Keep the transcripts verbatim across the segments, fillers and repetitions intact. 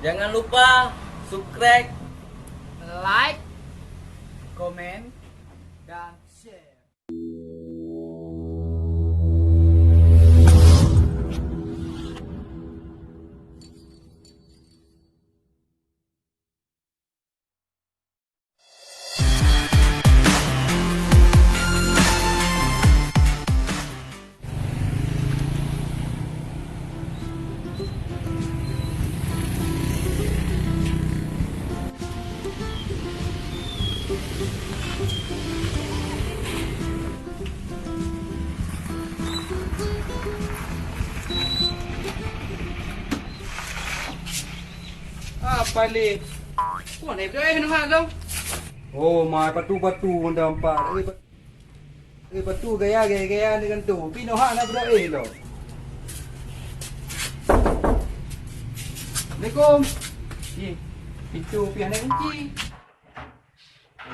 Jangan lupa subscribe, like, komen, dan share. Apa lé? Wah, naik betul eh, minum hak tu. Oh, mai patu-patu dah empat. Eh, pat-, eh, patu gaya, gaya, gaya ni kan tu. Pinoh hak nak betul eh lo. Assalamualaikum. Eh, pintu pihak nak kunci.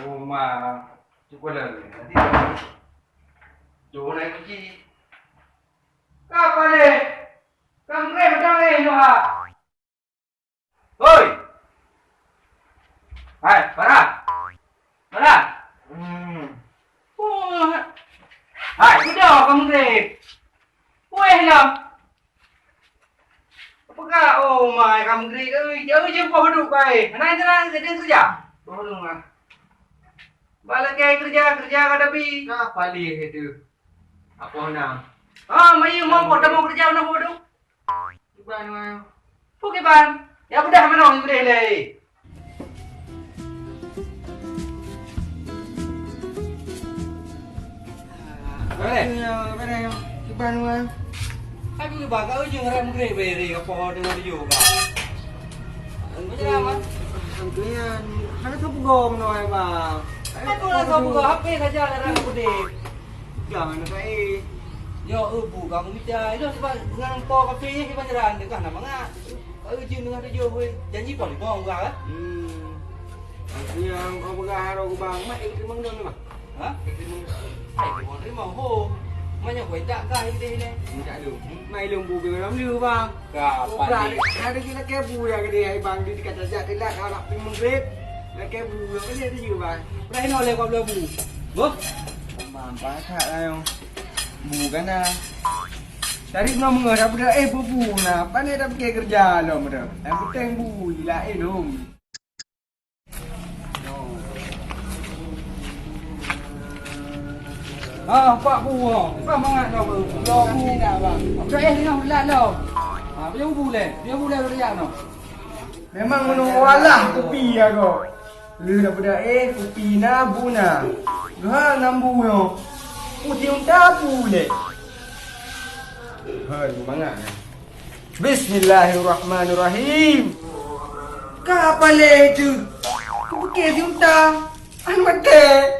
Oh, ma. Cuba lah ni. Nanti. Cuba nak kunci. Apa lé? Kang Greh datang eh, Noha. Hoi! Hai, Farah! Farah! Hmm. Oh. Hai, sudah kamu grade. Weh lah. Apa kah? Oh my, kamu grade. Oi, jauh je kau duduk kai. Mana itu nak kerja kerja? Kau duduk lah. Balik ke kerja, kerja kau tapi. Nah, paling itu. Apa nak? Ah, mayu mau kau temu kerja nak bodoh. Kiban, Wan. Pu kiban? Ya udah, mana orang boleh leh. Boleh? Ya, boleh. Kiban, Wan. Aku ni bak ujung rem grade beri apa dengan dia, Bang. Macam mana? Angkringan. Hana sapa gom noi, Bang. Aku rasa buka H P saja larang putih. Jangan saya. Yo, eh, bu, kamu mita. Itu sebab dengan po kafe ni kita jalan dekat nama ngah. Kau izin dengan tujuh, weh. Janji pun di bawah orang, eh? Hmm. Aku yang kau pegang arah kubang, mak ikut mang dong, Bang. Ha? Ikut mang dong. Hai, ikut mang dong, ho. Mana kau tak kah ini, ini? Minta lu. Mai lung bu dalam lu, Bang. Ka, oh, padi. Ada kita kebu ya gede, hai, Bang. Di dekat saja telat, anak pun menggrip. Nak kebu, yang mana tu juga, Bang? Pernah ini oleh kau belah bu. Boh? Bang, pakat lah, yang. Bu kan dah. Tadi pernah mengajar budak, eh, bu, bu, nah. Pandai dah fikir kerja, lo, muda. Yang penting bu, gila, eh, dong. Ah, pak bu, ah. Bukan mangat dah, bu. Dah, bu. Dah, eh, tengah ulat dah. Ah, dia bu leh. Dia bu leh, dia no. Memang meunoe walah kupi ya kok. Lheueh daripada eh, kupi na, bu na. Geuhal ngon bu nyoe. Putih unta bu lé. Hai, mangat. Bismillahirrahmanirrahim. Ka apa lé tu? Kupiké si unta. An maté.